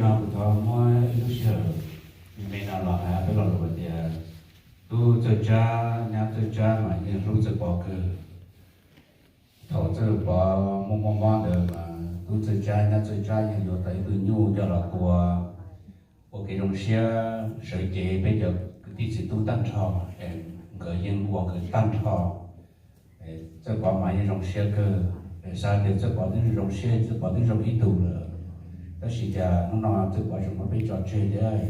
No kuv thov muab ib lub sij hawm me me no los hais peb lo lus hais tias, tub Txawj Tsab nyab Txawj Tsab mas yeej hlub Txawj Pov kawg. Thaum Txawj Pov muaj muaj mob ntawd mas tub Txawj Tsab nyab Txawj Tsab yeej yuav tau ib tug nyuj coj los tua, ua kev zoo siab sawv cev peb cov kwv tij txiv tub tag nrho, nkawd yeej ua nkawd tag nrho. Txawj Pov mas yeej zoo siab kawg, xav tias Txawj Pov twb zoo siab, Txawj Pov twb zoo ib tug lawm, tab sis cas hnub no Txawj Pov tseem muab peb tso tseg thiab.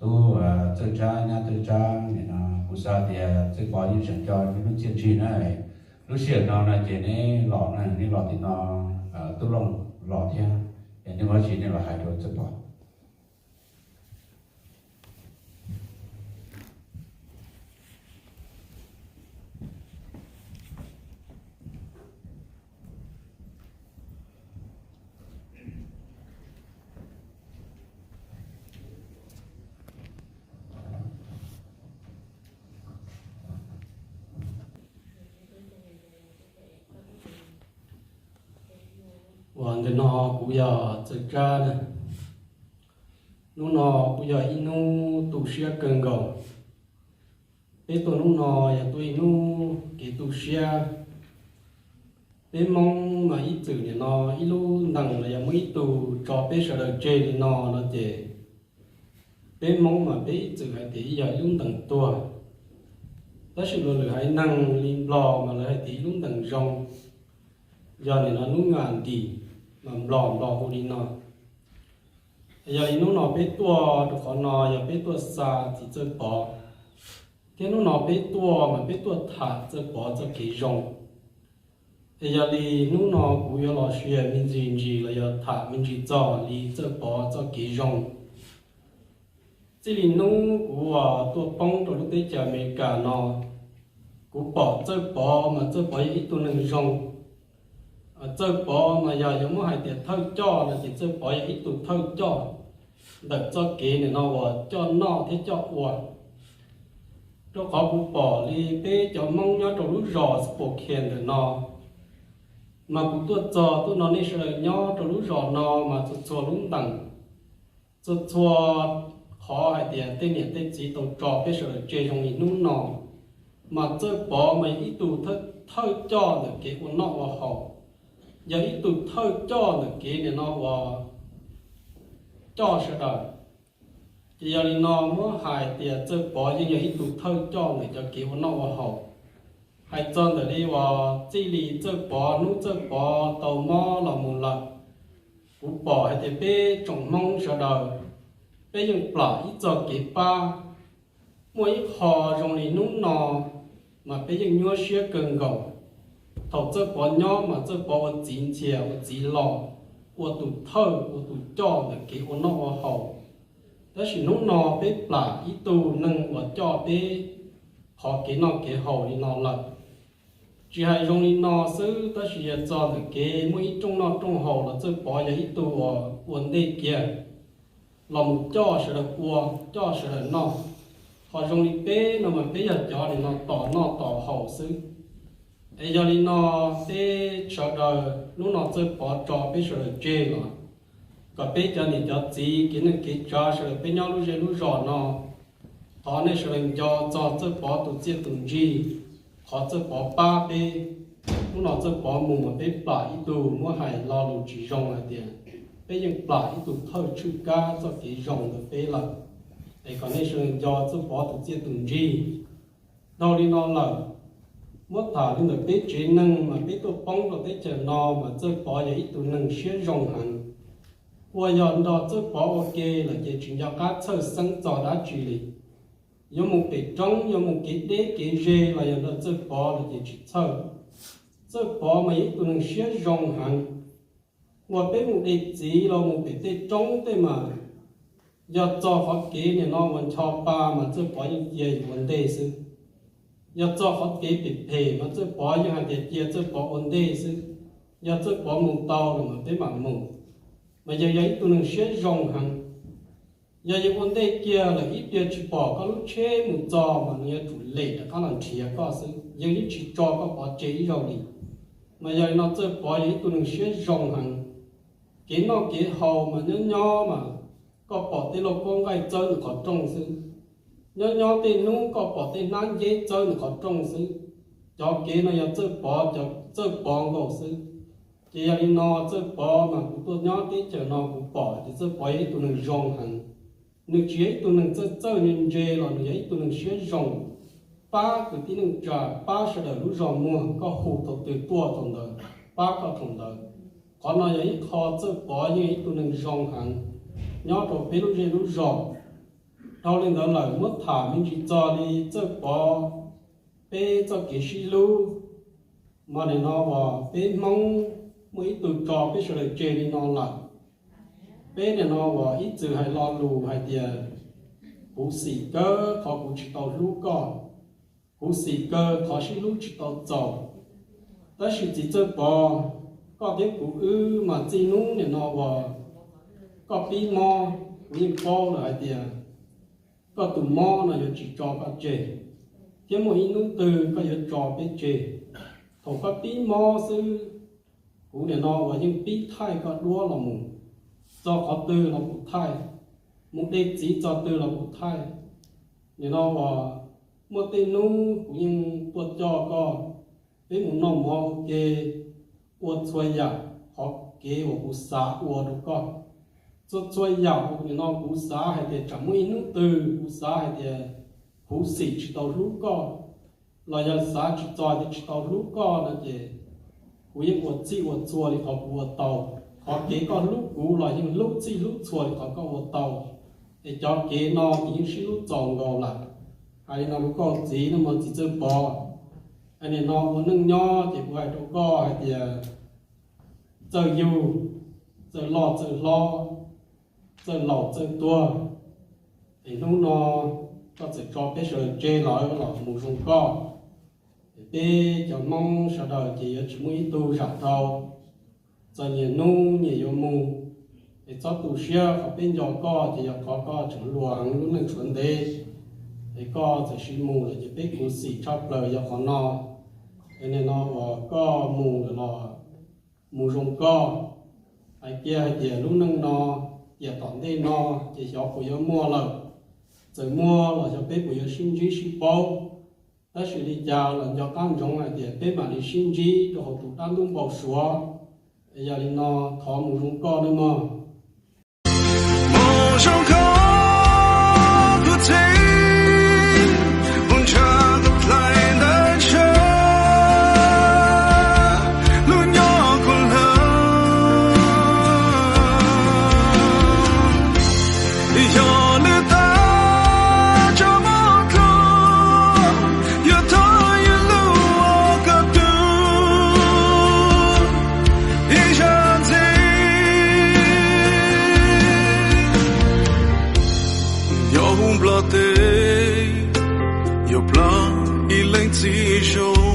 Tub Txawj Tsab nyab Txawj Tsab, nim no kuv xav tias Txawj Pov yeej tseem nco neb lub txiaj ntsig na. Lub sij hawm no no ces neb los na, neb los tim no, tub Looj los thiab, es neb muab tsis neb los hais rau Txawj Pov. Uas ntawm no kuv yog Txawj Tsab na. Hnub no kuj yog ib hnub tu siab kawg nkaus. Peb tuaj hnub no yog tuaj ib hnub kev tu siab. Peb Hmoob mas ib txwm nim no ib lub ntees los yog muaj ib tug tso peb sawv daws tseg li no no ces peb Hmoob mas peb ib txwm hais tias yog ib lub ntees tuag. Tab sis luag lwm haiv neeg li Nplog mas lawv hais tias ib lub ntees zoo. Yog nim no hnub Gandhi mas Nplog Nplog hu li no. Yog li hnub no peb tuaj rau qhov no yog peb tuaj xa txiv Txawj Pov, thiab hnub no peb tuaj mas peb tuaj tham Txawj Pov txoj kev zoo. Es yog li hnub no kuv yuav los share me ntsis ntsis los yog tham me ntsis txog li Txawj Pov txoj kev zoo. Txij li hnub kuv tuaj poob rau lub teb chaws Amelikas no, kuv pom Txawj Pov mas Txawj Pov yog ib tug neeg zoo. Txawj Pov mas yog yuav muab hais tias thawj coj no ces Txawj Pov yog ib tug thawj coj ntawm txoj kev nim no uas coj noj thiab coj ua. Rau qhov kuv pom li peb cov Hmoob nyob rau lub zos Spokane ntawm no, mas kuv tuaj txog tuaj nrog nej sawv daws nyob rau lub zos no mas txhua txhua lub ntees, txhua txhua qhov hais tias tej niam tej txiv tau tso peb sawv daws tseg zoo li hnub no, mas Txawj Pov mas yog ib tug thawj coj ntawm kev ua noj ua haus, yog ib tug thawj coj ntawm kev nim no uas coj sawv daws. Ces yog li no muab hais tias Txawj Pov yeej yog ib tug thawj coj ntawm cov kev ua noj ua haus. Hais txog ntawm li uas txij li Txawj Pov hnub Txawj Pov tau mob los mus lawm, kuv pom hais tias peb tsoom Hmoob sawv daws, peb yeej plam ib txoj kev pab. Muaj ib qho zoo li hnub no mas peb yeej nyuaj siab kawg nkaus. Thaum Txawj Pov nyob mas Txawj Pov ua txiv ntxhias ua txiv laus, ua tus thawj ua tus coj ntawm kev ua noj ua haus. Tab sis hnub no peb plam ib tug neeg uas coj peb qhov kev noj kev haus li no lawm. Tsis hais zoo li no xwb tab sis yog txog ntawm kev muaj ib rooj noj rooj haus los Txawj Pov yog ib tug uas ua ntej kiag los mus coj sawv daws ua, coj sawv daws noj. Ho zoo li peb no mas peb yog cov nim no tos noj tos haus xwb. Es yog li no peb sawv daws hnub no Txawj Pov tso peb sawv daws tseg los kom peb cov niam cov txiv kev neej kev tsav sawv daws peb nyob lub zej lub zos no, thov nej sawv daws nco txog Txawj Pov tus txiaj tus ntsig, qhov Txawj Pov pab peb. Hnub no Txawj Pov mus mas peb plam ib tug, muab hais lo lus tsis zoo hais tias peb yeej plam ib tug thawj tshwj kab txoj kev zoo ntawm peb lawm. Es kom nej sawv daws nco Txawj Pov tus txiaj tus ntsig. Dhau li no lawm, muab tham li ntawm peb tsev neeg mas peb tuaj poob rau teb chaws no mas Txawj Pov yog ib tug neeg siab zoo heev. Ua yog nrog Txawj Pov ua ke lawm ces tsis nco qab txhawj xeeb txog dab tsi li. Yuav mus pem roob, yuav mus kev deb kev ze los yog nrog Txawj Pov lawm ces tsis txhawj. Txawj Pov mas yog ib tug neeg siab zoo heev. Ua peb mus de txiv los mus pem tej roob tej mas, yog txog qhov kev nim no uas ncho pa mas Txawj Pov yeej cia yus ua ntej xwb. Yog txog qhov kev phem phem mas Txawj Pov yeej hais tias cia Txawj Pov ua ntej xwb. Yog Txawj Pov mus tau lawm mas peb mam mus. Mas yog yog ib tug neeg siab zoo heev. Yog yus ua ntej kiag lawm ib pliag tsis pom koj lub tsheb mus txog mas nws yuav tsum lem rov qab los nrhiav koj xwb, yeej yeej tsis tso koj pov tseg ib zaug li. Mas yog li no Txawj Pov yog ib tug neeg siab zoo heev. Kev noj kev haus mas nyob nyob mas koj pom tej lauj kaub nqaij txawb nws qhov rooj xwb. Nyob nyob tej hnub koj pom tej hnab nceb txawb nws qhov rooj xwb. Cov kev no yog Txawj Pov, cov Txawj Pov nkaus xwb. Ces yog li no Txawj Pov mas kuv tuaj nyob teb chaws no kuv pom tias Txawj Pov yog ib tug neeg zoo heev. Nws tsis yog ib tug neeg txawj txawj ntse ntse los nws yog ib tug neeg siab zoo, pab kwv tij neej tsa, pab sawv daws lub zog muag, koj hu thaum twg tuaj thaum ntawd, pab koj thaum ntawd. Qhov no yog ib qho Txawj Pov yeej ib tug neeg zoo heev nyob rau peb lub zej lub zos. Dhau li ntawd lawm muab tham me ntsis txog li Txawj Pov peb txoj kev sib hlub, mas nim no uas peb Hmoob muaj ib tug tso peb sawv daws tseg li no lawm. Peb nim no uas ib txwm hais lo lus hais tias kuv xim kawg qhov kuv tsis tau hlub koj, kuv xim kawg qhov sib hlub tsis tau txaus. Tab sis txiv Txawj Pov, koj thiab kuv wb mas txij hnub nim no uas koj pib mob, kuv yeej paub lawm hais tias koj tus mob no yuav tsis tso koj tseg, thiab muaj ib hnub twg koj yuav tso peb tseg. Thaum koj pib mob xwb, kuv nim no uas yeej pib thaij koj duab los mus, txog qhov twg los kuv thaij, mus de txiv txog twg los kuv thaij. Nim no uas muaj tej hnub kuv yeej tuaj coj koj, peb mus noj mov ua ke, ua txhua yam qhov kev uas kuv xav ua rau koj. Txhua txhua yam uas nim no kuv xav hais tias tsam muaj ib hnub twg kuv xav hais tias kuv xim tsis tau hlub koj, los yog xav tsis txog tias tsis tau hlub koj no ces kuv yeej ua txhij ua txhua li qhov kuv ua tau. Qhov kev koj hlub kuv los yeej hlub txhij hlub txhua li qhov koj ua tau. Es cov kev no ces yeej sib hlub txaus nkaus lawm. Hais li no rau koj txiv no mas txiv Txawj Pov, es nim no ua neej nyob ces kuv hais rau koj hais tias txawj yug, txawj loj txawj hlob, txawj laus txawj tuag, es hnub no koj txawm tso peb sawv daws tseg lawm los mus zoo koj. Es peb cov Hmoob sawv daws ces yuav tsis muaj ib tug zam dhau. Txawm nyias hnub nyias yuav mus, es txhob tu siab, qhov peb nco koj ces yog qhov koj tseem hluas heev lub neej tshuav ntev, es koj txawm sis mus lawm ces peb khuv xim tshaj plaws yog qhov no. Es nim no uas koj mus lawm los mus zoo koj. Hais kiag hais tias lub neej no tiam tom ntej no ces xyov puas yuav muaj lawm. Txawm muaj los xyov peb puas yuav sib ntsib sib paub. Tab sis li cas los nco qab ntsoov hais tias peb mam li sib ntsib rau hauv tus dab ntub npau suav. Es yog li no, thov mus zoo koj nawb mog. Yog hu Nplog teb, yog Nplog ib leeg txiv zoo.